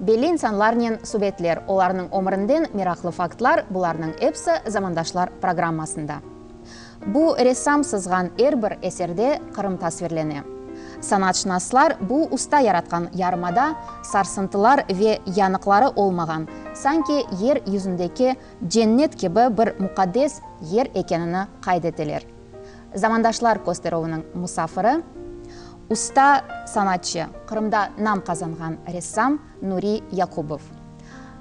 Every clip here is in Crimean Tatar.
Belli insanlarnen subetler, olarnıñ ömürinden meraqlı faktlar, bularnıñ episi Zamandaşlar programmasında. Bu ressam sızğan er bir eserde Qırım tasvirlene. Sanatşınaslar bu usta yaratqan yarımada sarsıntılar ve yanıqları olmağan, sanki yer yüzündeki cennet kibi bir muqaddes yer ekenini qayd eteler. Zamandaşlar kösterüviniñ musafiri, usta sanatçı, Qırımda nam qazanğan ressam Nuri Yaqubov.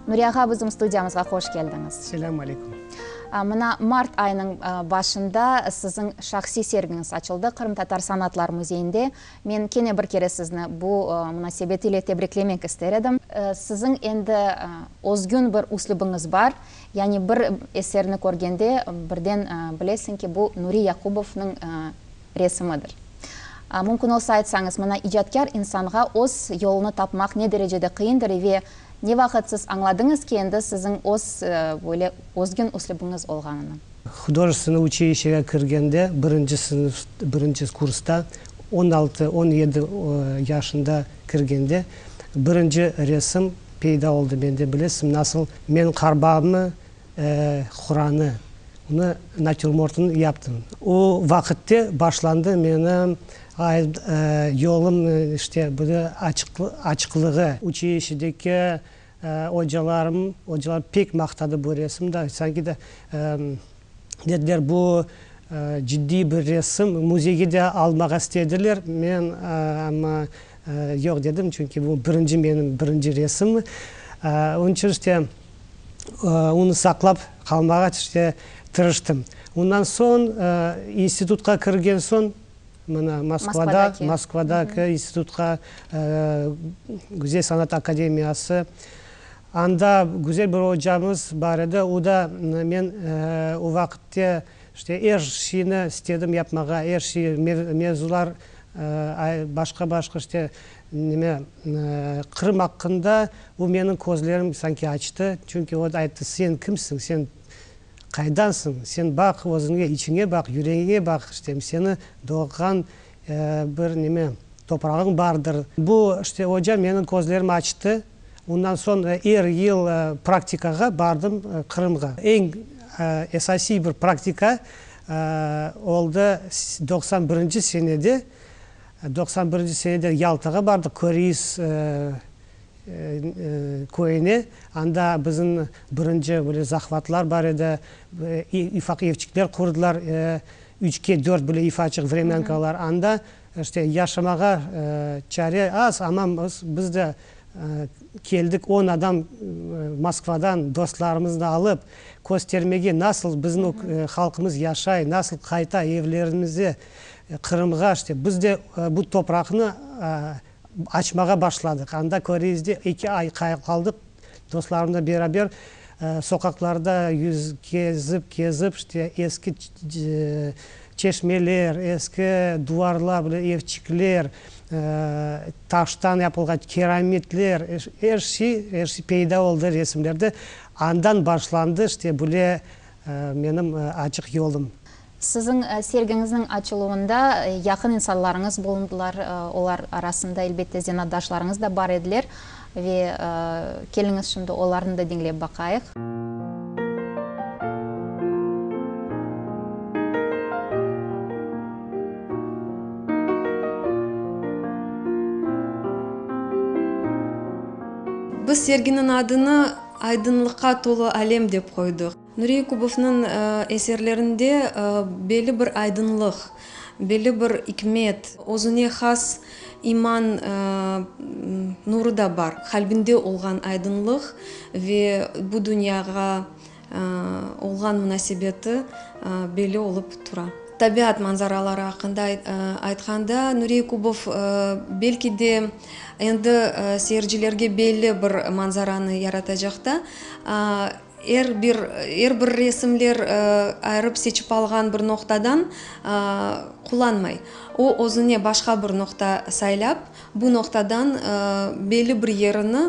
Nuri ağa, bizim studiyamızğa hoş keldiñiz. Selâm aleyküm. Mına mart ayınıñ başında siziñ şahsiy sergiñiz açıldı Qırımtatar sanatlar müzeyinde. Men kene bir kere sizni bu munasebet ile tebriklemek ister edim. Siziñ endi özgün bir üslübiñiz bar. Yani bir eserni körgende birden bilesiñ ki, bu Nuri Yaqubovnıñ resimidir. Mümkün olsa aytsañız, mına icatkâr insanğa öz yolunı tapmaq ne derecede qıyındır ve ne vaqıt siz añladıñız ki, endi siziñ öz böyle özgün üslübiñiz olğanını? Hudojestvennoy uçilişege kirgende, birinci sınıf, birinci kursta, on altı, on yedi yaşında kirgende, birinci resim peyda oldı mende, bilesiñ nasıl, men qarbamı, Quranı, onı natürmortını yaptım. O vaqıtte başlandı menim yolum, işte, böyle açıqlığı. Uçilişedeki ocalarım, ocalar pek maqtadı bu resimni, sanki de dediler, bu ciddiy bir resim, müzeyge de almağa istediler, men amma yoq dedim, çünki bu birinci menim birinci resim. Onıñ içün işte onı saqlap qalmağa işte tırıştım. Ondan soñ institutqa kirgen soñ, mına Moskvada, Moskvadaki institutqa, Güzel sanat akademiyası, anda güzel bir ocamız bar edi, o da men o vaqıtte işte er şeyni istedim yapmağa, er şey, mevzular başqa-başqa işte Neme, Qırım aqqında o menim közlerim sanki açtı, çünki o ayttı, sen kimsiñ, sen qaydansıñ, sen baq özüñe, içiñe baq, yüregiñe baq, işte, seni doğğan bir neme, toprağıñ bardır. Bu, işte, oca menim közlerim açtı, ondan soñ er yıl praktikağa bardım Qırımğa. Eñ esasiy bir praktika oldı 91-nci senede, 91-nci senede Yaltağa bardıq, Köriz köyüne. Anda bizim birinci böyle zahvatlar bar edi, ufaq evçikler qurdılar, üçke dört böyle ufaçıq vremânkalar. Anda işte yaşamağa çare az, amma biz de keldik, on adam Moskvadan dostlarımıznı alıp, köstermege, nasıl bizim halqımız yaşay, nasıl qayta evlerimize, Qırımğa, işte, biz de bu topraqnı açmağa başladıq. Anda Koreizde eki ay qaldıq, dostlarımla beraber soqaqlarda kezip, kezip, işte, eski çeşmeler, eski duvarlar, böyle evçikler, taştan yapılğan keramitler, er şey, er şey peyda oldı resimlerde. Andan başlandı, işte, böyle menim açıq yolum. Siziñ sergiñizniñ açıluvında yaqın insanlarıñız bulundılar, olar arasında, elbette, zenaatdaşlarıñız da bar ediler. Ve keliñiz şimdi olarnı da diñlep baqayıq. Biz serginiñ adını Aydınlıqqa tolu alem dep qoydıq. Nuri Yakubovnıñ eserlerinde belli bir aydınlıq, belli bir ikmet, özüne has iman nurı da bar. Qalbinde olğan aydınlıq ve bu dünyağa olğan munasebeti belli olıp tura. Tabiat manzaraları aqqında aytqanda, Nuri Yakubov belki de endi seyircilerge belli bir manzaranı yaratacaqta. Er bir er bir resimler ayırıp seçip alğan bir noqtadan qullanmay. O, özüne başqa bir noqta saylap, bu noqtadan belli bir yerini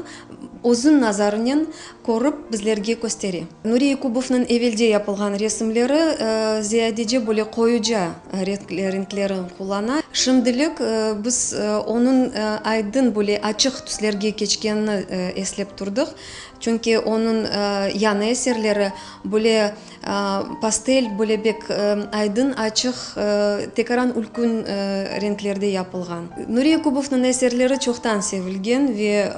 özüñ nazarınen körip bizlerge köstere. Nuri Yakubovnıñ evelde yapılğan resimleri ziyadece böyle qoyuca renklerin qullana. Şimdilik biz onıñ aydın böyle açıq tüslerge keçkenini eslep turdıq. Çünki onıñ yañı eserleri böyle pastel, böyle bek aydın, açıq, tekaran ülkün renklerde yapılğan. Nuri Yakubovnıñ eserleri çoqtan sevilgen ve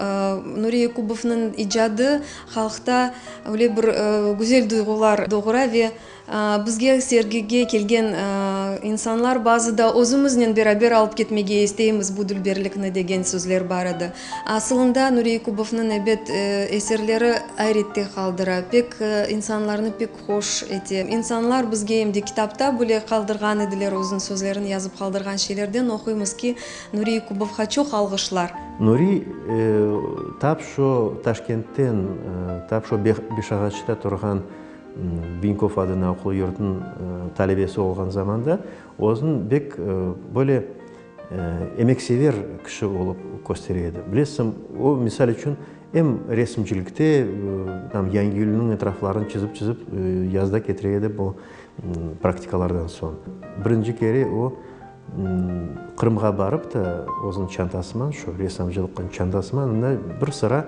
Nuri Yakubovnıñ icadı halqta öyle bir güzel duyğular doğura ve Bizge sergige kelgen insanlar bazıda özümiznen beraber alıp ketmege isteymiz bu dülberlikni degen sözler bar edi. Asılında Nuri Yakubovnıñ, ebet, eserleri ayrette qaldıra, pek insanlarnı pek hoş ete. İnsanlar bizge em de kitapta bile qaldırğan ediler, özüniñ sözlerini yazıp qaldırğan şeylerden oquymız ki, Nuri Yakubovğa çoq alğışlar. Nuri tap şu Taşkentten, tap şu Beşağaçta turğan Binkov adına oquv yurtunıñ talebesi olğan zamanda özüni bek böyle emeksever kişi olıp köstere edi. Bilesiñ, o, misal içün, em resimcilikte, tam Yangiyülniñ etraflarını çizip-çizip yazda ketire edi bu praktikalardan soñ. Birinci kere o, Qırımğa barıp da, özüniñ çantasıman, şu ressamcılıqnıñ çantasıman, anda bir sıra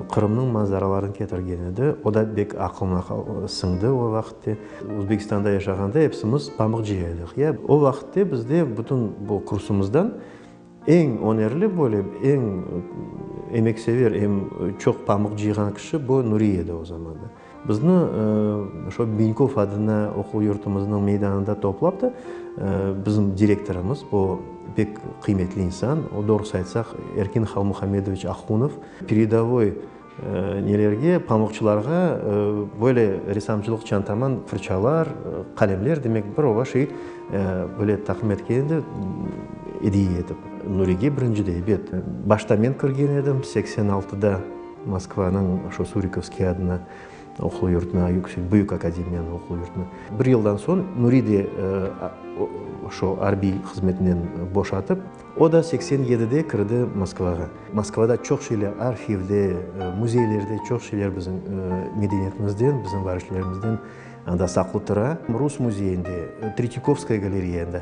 Qırımnıñ manzaralarını ketirgen edi. O da bek aqlıma siñdi o vaqıtte. Özbekistanda yaşağanda epsimiz pamıq cıya edik. Ya o vaqıtte bizde bütün bu kursumızdan eñ önerli böyle, eñ emeksever, em çoq pamıq cıyğan kişi bu Nuriye edi o zamanda. Bizni şo Binkov adına oquv yurtumıznıñ meydanında toplap da, bizim direktorımız, o pek qıymetli insan, o, doğrusı aytsaq, Erkin Halmuhammedoviç Ahunov, peredovoy nelerge, pamuqçılarğa böyle ressamcılıq çantaman fırçalar, qalemler, demek, bir oba şey böyle taqdim etken edi, ediye etip. Nurige birincide, ebet, başta men kirgen edim, 86-da. Moskvanıñ şo Surikovskiy adına oquv yurtuna, yüksek, büyük akademiyanıñ oquv yurtuna. Bir yıldan soñ Nuri de şo arbiy hızmetinden boşatıp, o da 87-de kirdi Moskvağa. Moskvada çoq şeyler, arhivde, müzeylerde çoq şeyler bizim medeniyetimizden, bizim varislerimizden anda saqlı tura. Rus müzeyinde, Tretyakovskaya galereyanda,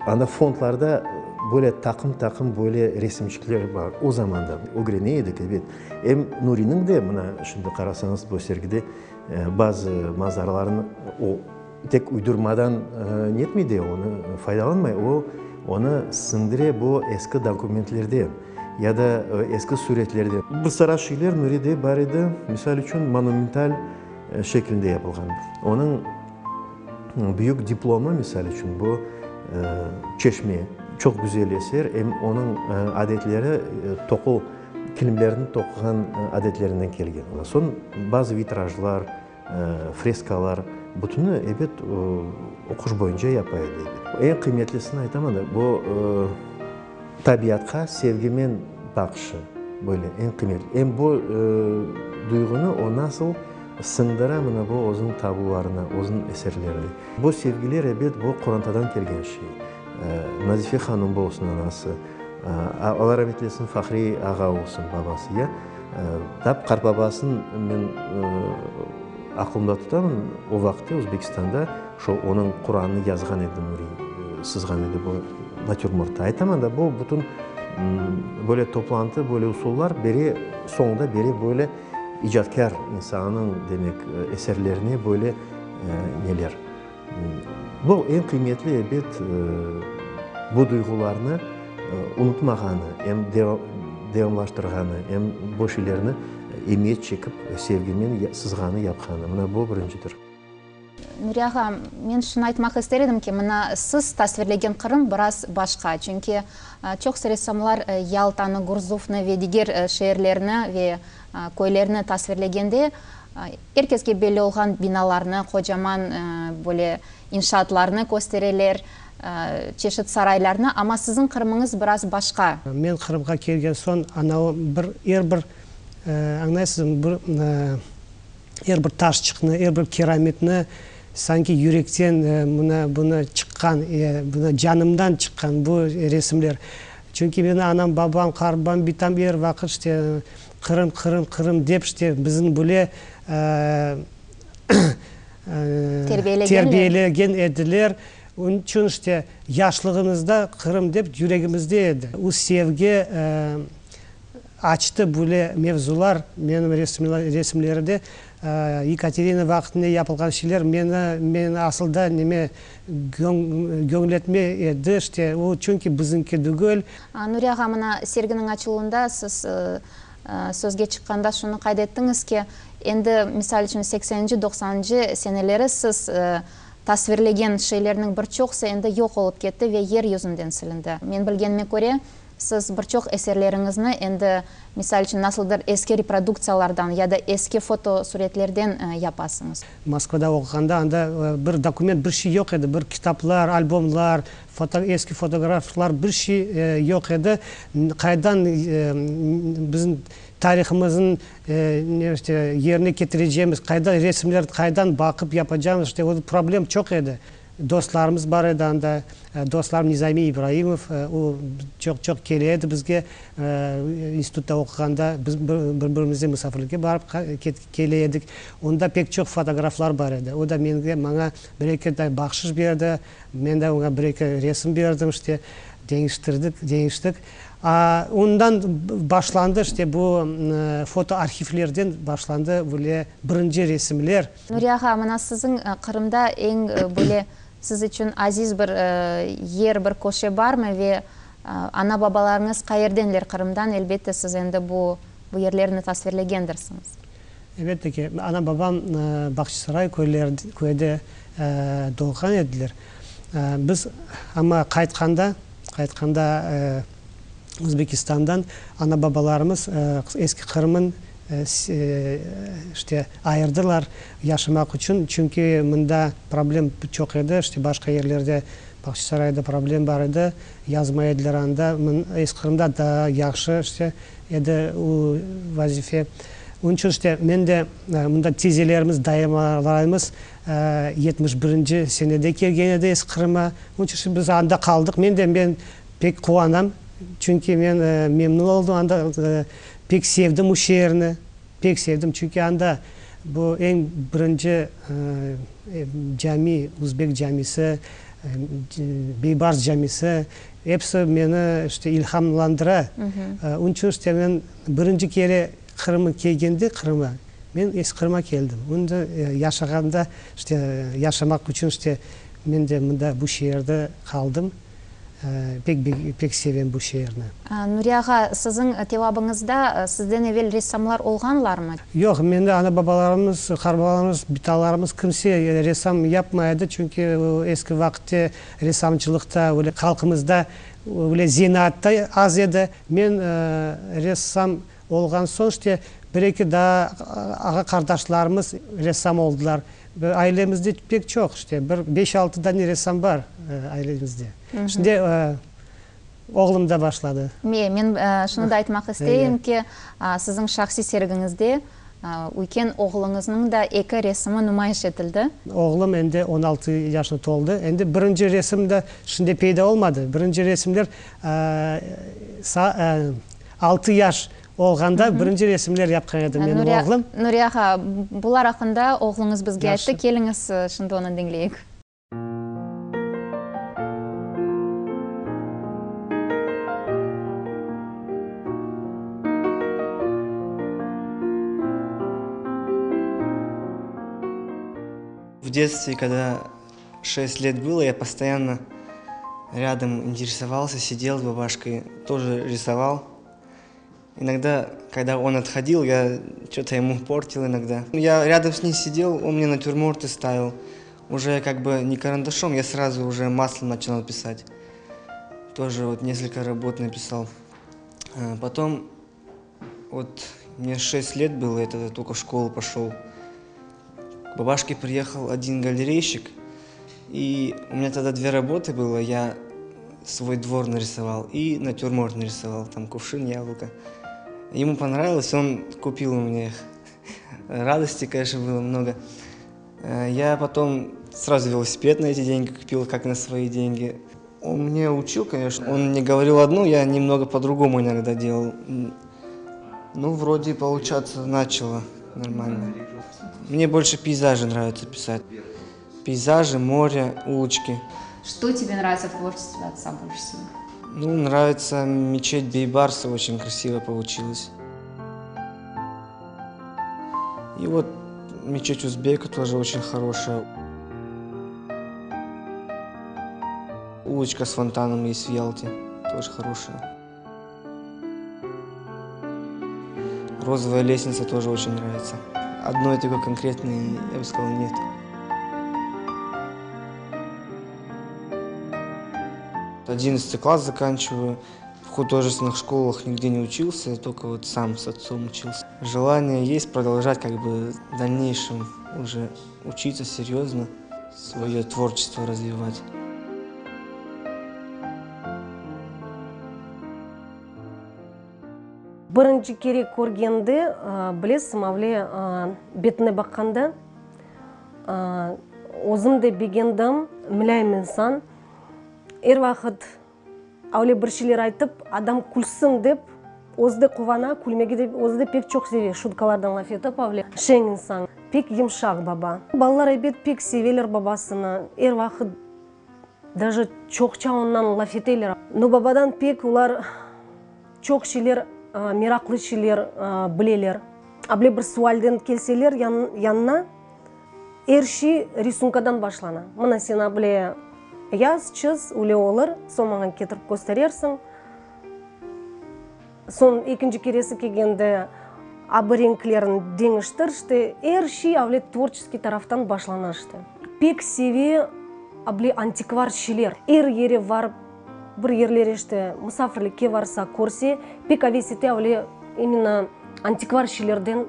Anda fondlarda böyle taqım-taqım böyle resimçikler bar. O zamanda ögrene edik, ebet. Em Nuriniñ de, mına şimdi qarasañız bu sergide bazı manzaralarını o tek uydurmadan netmey de, onı faydalanmay, o onı siñdire bu eski dokumentlerden ya da eski süretlerden. Bir sıra şeyler Nuride bar edi, misal içün, monumental şeklinde yapılğan. Onıñ. Büyük diplomı, misal içün, bu Çeşme. Çoq güzel eser, em onıñ adetleri toqu, kilimlerni toquğan adetlerinden kelgen. Soñ bazı vitrajlar, freskalar, bütüni, ebet, oquş boyunca yapa edi, ebet. Eñ qıymetlisini aytaman da, bu tabiatqa sevgimen baqışı, böyle eñ qıymetli. Em bu duyğunı o nasıl Sıñdıra mına bu özüniñ tablolarına, özüniñ eserlerine. Bu sevgiler, ebet, bu qorantadan kelgen şey. Nazife hanım bolsun anası, Alla rahmet eylesin Fahri ağa olsun babası, ya. Tap qartbabasın men aqılımda tutamın, o vaqıtte Özbekistanda şo onıñ Quranını yazğan edi Nuri, sızğan edi bu natürmortta. Aytaman da, bu bütün böyle toplantı, böyle usullar bere, soñunda bere böyle İcatkâr insanınıñ, demek, eserlerine böyle neler. Bu eñ qıymetli, ebet, bu duyğularnı unutmağanı, em devamlaştırğanı, em bu şeylerni emiyet çekip, sevgimen sızğanı, yapqanı. Mına bu birincidir. Nuri ağa, men şunı aytmaq ister edim ki, mına siz tasvirlegen Qırım biraz başqa, çünki çoqsı ressamlar Yaltanı, Gurzufnı ve diger şeerlerni ve köylerni tasvirlegende er keske belli olğan binalarnı, qocaman böyle inşaatlarnı köstereler, çeşit saraylarnı, amma siziñ Qırımıñız biraz başqa. Men Qırımğa kelgen soñ, anavı bir, er bir, añlaysızmı, bir. Er bir taşçıqnı, er bir keramitni sanki yürekten mına bunı çıqqan, bunı canımdan çıqqan bu resimler. Çünki meni anam, babam, qartbam, bitam er vaqıt işte Qırım, Qırım, Qırım dep işte bizim bile terbiyelegen ediler. Onıñ içün işte yaşlığımızda Qırım dep yüregimizde edi. O sevgi açtı böyle mevzular menim resimleride. Yekaterina vaqtında yapılğan şeyler meni, meni asılda neme göñletme edi, işte, o çünki bizimki dügül. Nuri ağa, mına serginiñ açıluvında siz sözge çıqqanda şunı qayd ettiñiz ki, endi, misal içün, sekseninci, doqsanıncı seneleri siz tasvirlegen şeylerniñ bir çoqusı endi yoq olıp ketti ve yer yüzünden silindi. Men bilgenime köre, Siz bir çoq eserleriñizni endi, misal içün, nasıldır eski reproduktsiyalardan ya da eski fotosuretlerden yapasıñız. Moskvada oquğanda anda bir dokument, bir şey yoq edi, bir kitaplar, albomlar, foto, eski fotograflar, bir şey yoq edi. Qaydan bizim tarihımıznıñ ne işte yerine ketirecemiz, qaydan resimler qaydan baqıp yapacamız, işte o problem çoq edi. Dostlarımız bar edi anda. Dostlarım Nizami İbraimov, o çoq-çoq kele edi bizge, institutta oquğanda biz bir-birimizde musafirlikke barıp kele edik. Onda pek çoq fotograflar bar edi. O da menge, maña bir-eki de bahşış berdi, men de oña bir-eki resim berdim, işte, deñiştirdik, deñiştik. Ondan başlandı, işte, bu fotoarhivlerden başlandı böyle birinci resimler. Nuri ağa, mına siziñ Qırımda eñ böyle siz içün aziz bir yer, bir köşe barmı ve ana-babalarıñız qayerdenler Qırımdan, elbette siz endi bu bu yerlerni tasvirlegendirsiñiz. Elbette ki, ana-babam Bağçasaray köyde doğğan ediler. Biz amma qaytqanda, qaytqanda Özbekistandan ana-babalarımız Eski Qırımın işte ayırdılar yaşamaq içün, çünki mında problem çoq edi, işte başqa yerlerde, Bağçasarayda problem bar edi, yazmay ediler anda, Eski Qırımda daa yahşı işte edi o vazife. Onıñ içün işte men de mında tizelerimiz, dayılarımız 71-nci senede kelgen edi Eski Qırıma, onıñ içün biz anda qaldıq, men de men pek quvanam, çünki men memnun oldım anda. Pek sevdim o şeerni, pek sevdim, çünki anda bu eñ birinci cami, Uzbek camisi, Beybars camisi, episi meni işte ilhamlandıra. Onıñ içün işte men birinci kere Qırım'a kelgende, Qırım'a, men Eski Qırım'a keldim. Onda yaşağanda, işte yaşamaq içün işte men de mında bu şeerde qaldım. Pek pek sevem bu şeerni. Nuri ağa, siziñ tevabıñızda sizden evel ressamlar olğanlarmı? Yoq, mende ana-babalarımız, qartbabalarımız, bitalarımız kimse ressam yapmay edi, çünki eski vaqıtte ressamcılıqta öyle halqımızda öyle zenaat da az edi. Men ressam olğan soñ, işte, bir-eki daa ağa-qardaşlarımız ressam oldılar. Ailemizde pek çoq, işte, bir beş-altı dane ressam bar ailemizde. Şimdi oğlum da başladı. Men şunı da aytmaq isteyim ki, siziñ şahsiy sergiñizde üyken oğluñıznıñ da eki resimi numayış etildi. Oğlum endi 16 yaşını toldı. Endi birinci resim de şimdi peyda olmadı. Birinci resimler altı yaş Olğanda birinci resimler yapqan edi menim oğlum. Nuri ağa, bular aqqında oğluñız bizge ayttı. Keliñiz, şimdi onı diñleyik. В детстве, когда шесть лет было, я постоянно рядом интересовался, сидел с бабашкой, тоже рисовал. Иногда, когда он отходил, я что-то ему портил иногда. Я рядом с ним сидел, он мне натюрморты ставил. Уже как бы не карандашом, я сразу уже маслом начинал писать. Тоже вот несколько работ написал. А потом, вот мне 6 лет было, я тогда только в школу пошел. К бабашке приехал один галерейщик, и у меня тогда две работы было. Я свой двор нарисовал и натюрморт нарисовал, там кувшин, яблоко. Ему понравилось, он купил у меня их. Радости, конечно, было много. Я потом сразу велосипед на эти деньги купил, как на свои деньги. Он мне учил, конечно. Он мне говорил одну, я немного по-другому иногда делал. Ну, вроде получаться начало нормально. Мне больше пейзажи нравится писать. Пейзажи, море, улочки. Что тебе нравится в творчестве отца больше всего? Ну, нравится мечеть Бейбарса, очень красиво получилось. И вот мечеть Узбека тоже очень хорошая. Улочка с фонтаном есть в Ялте, тоже хорошая. Розовая лестница тоже очень нравится. Одной такой конкретной, я бы сказал, нет. 11 класс заканчиваю. В художественных школах нигде не учился, только вот сам с отцом учился. Желание есть продолжать как бы в дальнейшем уже учиться серьезно, свое творчество развивать. Birinci kere körgende, bilesiñ, Mavle, betine baqqanda, özüm de begendim, mulâyim insan. Er vaqıt öyle bir şeyler aytıp, adam külsin dep, özü de quvana, külmege de özü de pek çoq seve, şutkalardan laf etip, öyle şeñ insan, pek yımşaq baba. Balalar, ebet, pek seveler babasını, er vaqıt daje çoqça ondan laf eteler. No babadan pek olar çoq şeyler, meraqlı şeyler bileler. Able bir sualden kelseler yanına, Er şey risunkadan başlana. Mına sen able yaz, çız, öyle olur, soñ maña ketirip kösterersiñ. Soñ ekinci keresi kelgende abı renklerini deñiştir, işte, er şey able tvorçeskiy taraftan başlana, işte. Pek seve able antikvar şeyler. Er yere varıp, bir yerlere, işte, musafirlikke varsa, körse, pek aves ete able imенно antikvar şeylerden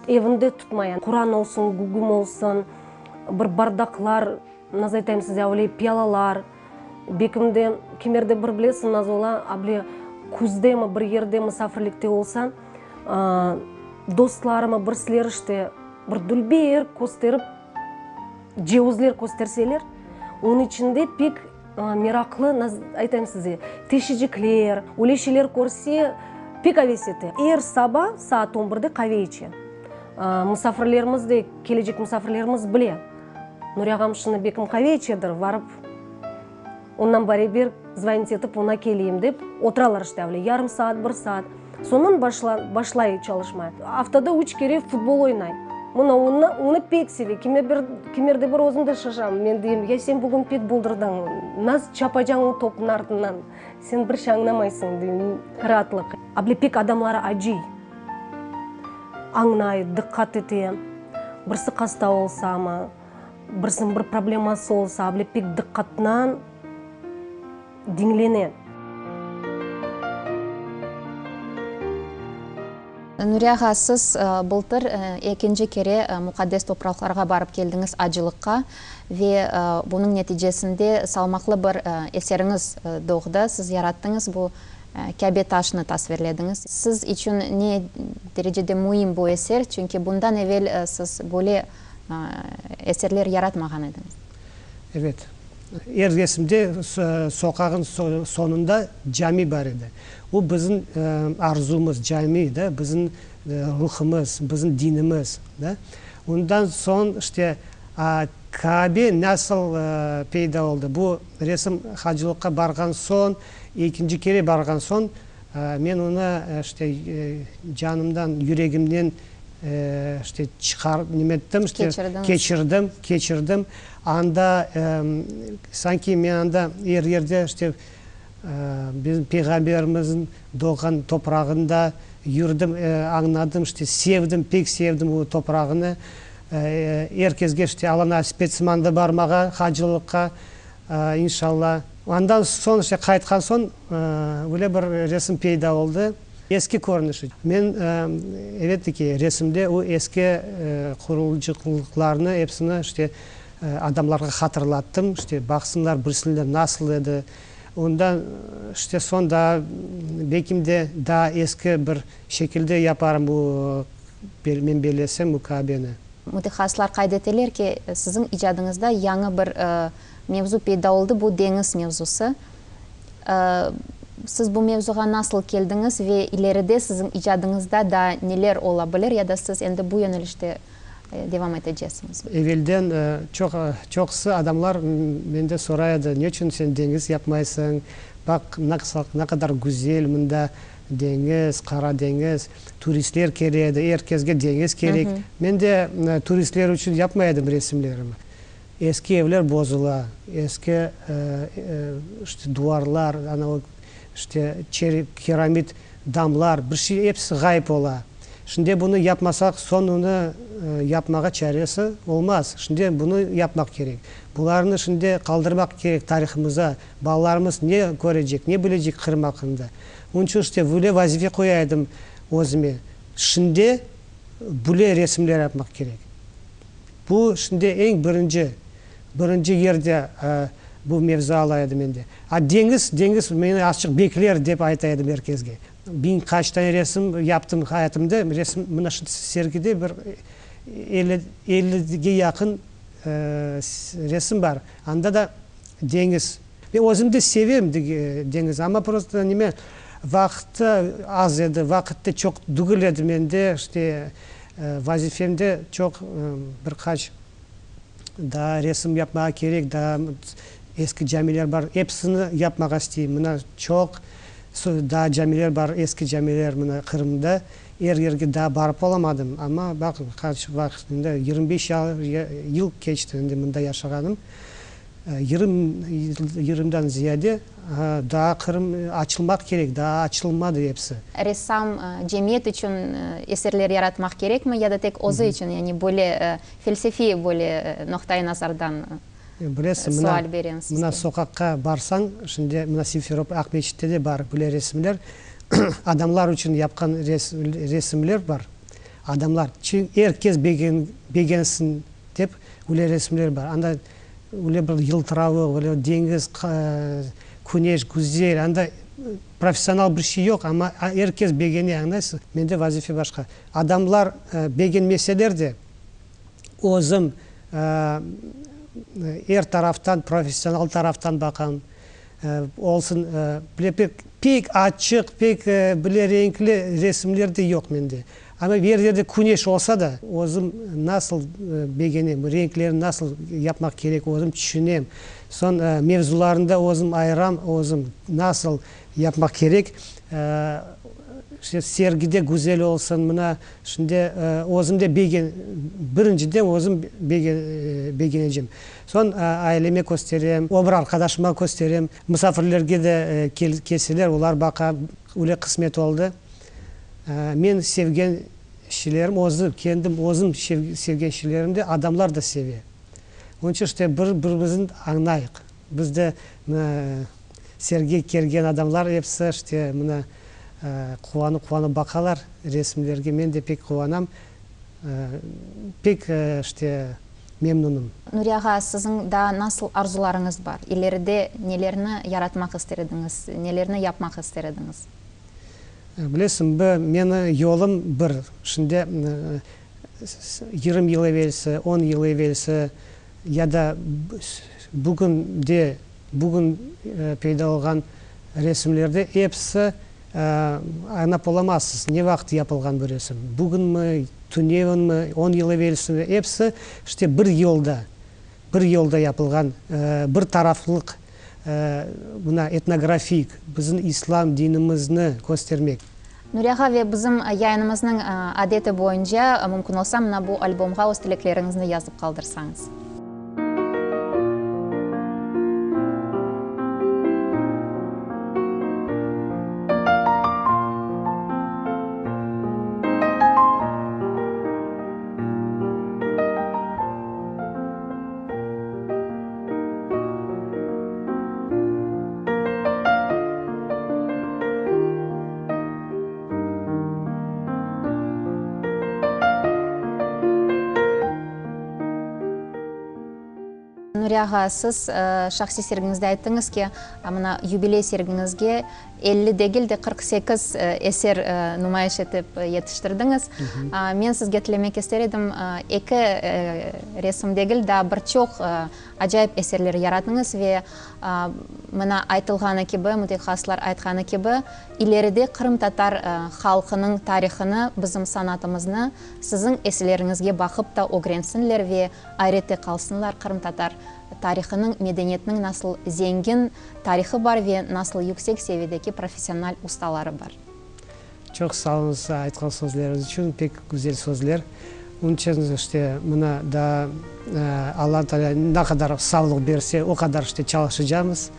Evinde tutmaya, Quran olsun, gügüm olsun, bir bardaqlar, nasıl aytayım size, öyle piyalalar, bekim de, kimerde bir bilesiñ, nasıl ola, able küzdemi bir yerde musafirlikte olsa, dostlarımı, birisiler işte, bir dülber kösterip, cevizler kösterseler, onıñ içinde pek meraqlı, nasıl aytayım size, teşicikler, öyle şeyler körse, pek aves ete. Er saba saat on birde qave içe. Musafirlerimiz de, kelecek musafirlerimiz bile, Nuri ağam şimdi bekim qave içedir, varıp ondan bareber zvonit etip oña keleyim dep, oturalar işte öyle yarım saat, bir saat. Soñun başlay çalışmaya. Aftada üç kere futbol oynay. Mına onı pek seve. Kimerde bir özüm de şaşam. Men deyim, ya sen bugün pek boldurdıñ, nasıl çapacañ o topnıñ artından? Sen bir şey añlamaysıñ, deyim. Raatlıq. Able pek adamlara acıy. Añlay, diqqat ete. Birisi hasta olsamı, birisiniñ bir probleması olsa, able pek diqqatnan diñlene. Nuri ağa, siz bıltır ekinci kere muqaddes topraqlarğa barıp keldiñiz acılıqqa ve bunıñ neticesinde salmaqlı bir eseriñiz doğdı, siz yarattıñız bu Kâbe taşını tasvirlediñiz. Siz içün ne derecede müim bu eser, çünki bundan evel siz böyle eserler yaratmağan ediñiz? Evet. Er resimde soqağın soñunda cami bar edi. O bizim arzumız, cami, da, bizim ruhumız, bizim dinimiz, da. Ondan soñ, işte, Kaabe nasıl peyda oldı? Bu resim hacılıqqa barğan soñ, ekinci kere barğan soñ, men onı, işte, canımdan, yüregimden, işte, çıqar, neme ettim, işte, keçirdim, keçirdim. Anda, sanki men anda er yerde, işte, bizim Peyğamberimizniñ doğğan toprağında yürdim, añladım, işte, sevdim, pek sevdim o toprağını. Er kesge, işte, Alla nasip etsin anda barmağa, hacılıqqa, inşalla. Andan soñ, işte, qaytqan soñ, öyle bir resim peyda oldı. Eski körünişi. Men, elbette ki, resimde o eski qurucılıqlarnı epsini, işte, adamlarğa hatırlattım, işte, baqsınlar, bilsinler nasıl edi. Ondan, işte, soñ daa, belkim de, daa eski bir şekilde yaparım bu. Men bellesem bu Kabeni. Mütehassıslar qayd eteler ki, siziñ icadıñızda yañı bir mevzu peyda oldı, bu deñiz mevzusı. Siz bu mevzuğa nasıl keldiñiz ve ileride siziñ icadıñızda daa neler ola bilir ya da siz endi bu yönelişte devam etecesiñizmi? Evelden çoq, çoqusı adamlar menden soray edi, ne içün sen deñiz yapmaysıñ, baq, ne qadar güzel mında Deñiz, Qara deñiz, turistler kele edi, er kesge deñiz kerek. Men de turistler içün yapmay edim resimlerimi. Eski evler bozula, eski işte duvarlar, ana o işte keramit damlar, bir şey episi ğayıp ola. Şimdi bunı yapmasaq, soñunı yapmağa çaresi olmaz. Şimdi bunı yapmaq kerek. Bularnı şimdi qaldırmaq kerek tarihımıza. Balalarımız ne körecek, ne bilecek Qırım aqqında? Onıñ içün işte böyle vazife qoya edim özüme, şimdi böyle resimler yapmaq kerek. Bu şimdi eñ birinci, birinci yerde bu mevzu ala edi mende. A deñiz, deñiz meni azçıq bekler dep ayta edim er kesge. Biñ qaç tane resim yaptım hayatımda, resim, mına şu sergide bir ellige yaqın resim bar. Anda da Deñiz. Men özüm de sevem deñizni, amma prosto nime, vaqıt az edi, vaqıt da çoq tügül edi mende, işte, vazifem de çoq, bir qaç daa resim yapmağa kerek, daa eski camiler bar, episini yapmağa isteyim. Mına çoq daa camiler bar, eski camiler mına Qırımda, er yerge daa barıp olamadım, amma baq, qaç vaqıt, endi 25 yıl keçti endi mında yaşağanım. Yırımdan ziyade daa Qırım açılmaq kerek, daa açılmadı episi. Ressam cemiyet içün eserler yaratmaq kerekmi ya da tek özü içün, yani böyle felsefiy böyle noqtai nazardan sual berem sizge. Mına soqaqqa barsañ, şimdi mına Simferopol, Aqmeçitte de bar böyle resimler, adamlar içün yapqan resimler bar, adamlar, er kes begensin Dep, öyle resimler bar. Anda öyle bir yıltıravuq, öyle deñiz, küneş, güzel. Anda professional bir şey yoq, amma er kes begene, añlaysız? Mende vazife başqa. Adamlar begenmeseler de, özüm er taraftan, professional taraftan baqam. Olsun, bile pek, pek açıq, pek bile renkli resimler de yoq mende. Amma er yerde küneş olsa da, özüm nasıl begenem, renklerni nasıl yapmaq kerek, özüm tüşünem. Soñ mevzularını da özüm ayıram, özüm nasıl yapmaq kerek, işte sergide güzel olsun, mına şimdi özüm de begen, birinciden özüm begenecem. Soñ aileme kösterem, ömür arqadaşıma kösterem, musafirlerge de kelseler, olar baqa, öyle qısmet oldı. Men sevgen şeylerim, özü, kendim özüm sevgen şeylerim de adamlar da seve. Onıñ içün işte bir birimizni añlayıq. Biz de mına sergige kelgen adamlar episi işte mına quvanıp quvanıp baqalar resimlerge. Men de pek quvanam. Pek işte memnunım. Nuri ağa, siziñ daa nasıl arzularıñız bar? İleride nelerni yaratmaq ister ediñiz, nelerni yapmaq ister ediñiz? Bilesiñ, bi, meni yolum bir. Şimdi 20 yıl evelsi, on yıl evelsi ya da bugün de, bugün peyda olğan resimlerde episi añlap olamazsız, ne vaqıt yapılğan bu resim, bugünmi, tünevinmi, on yıl evelsimi, episi işte bir yolda, bir yolda yapılğan, bir taraflıq. Mına etnografik, bizim İslam dinimizni köstermek. Nuri ağa, ve bizim yayınımıznıñ adeti boyunca, mümkün olsa, mına bu albomğa öz tilekleriñizni yazıp qaldırsañız. Nuri ağa, siz şahsiy sergiñizde ayttıñız ki, mına yubiley sergiñizge 50 degil de 48 eser numayış etip yetiştirdiñiz. Men sizge tilemek ister edim, eki resim degil, daa bir çoq acayip eserler yaratıñız ve mına aytılğanı kibi, mütehassıslar aytqanı kibi, ileride qırımtatar halqınıñ tarihını, bizim sanatımıznı siziñ eserleriñizge baqıp da ögrensinler ve ayrette qalsınlar, qırımtatar tarihınıñ, medeniyetiniñ nasıl zengin tarihı bar ve nasıl yüksek seviyedeki professional ustaları bar. Çoq sağ oluñız aytqan sözleriñiz içün, pek güzel sözler. Onıñ içün işte mına daa Alla Taalâ ne qadar sağlıq berse, o qadar işte çalışacamız.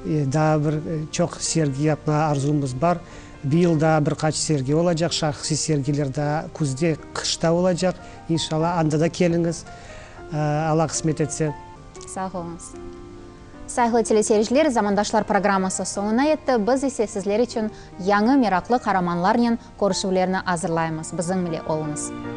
Daa bir çoq sergi yapmağa arzumız bar. Bu yıl daa bir qaç sergi olacaq, şahsiy sergiler daa küzde, qışta olacaq. İnşallah, anda da keliñiz, Alla qısmet etse. Sağ oluñız. Sayğılı teleseyirciler, Zamandaşlar programması soñuna yetti, biz ise sizler içün yañı meraqlı qaramanlarnen körüşüvlerni azırlaymız. Bizim ile oluñız.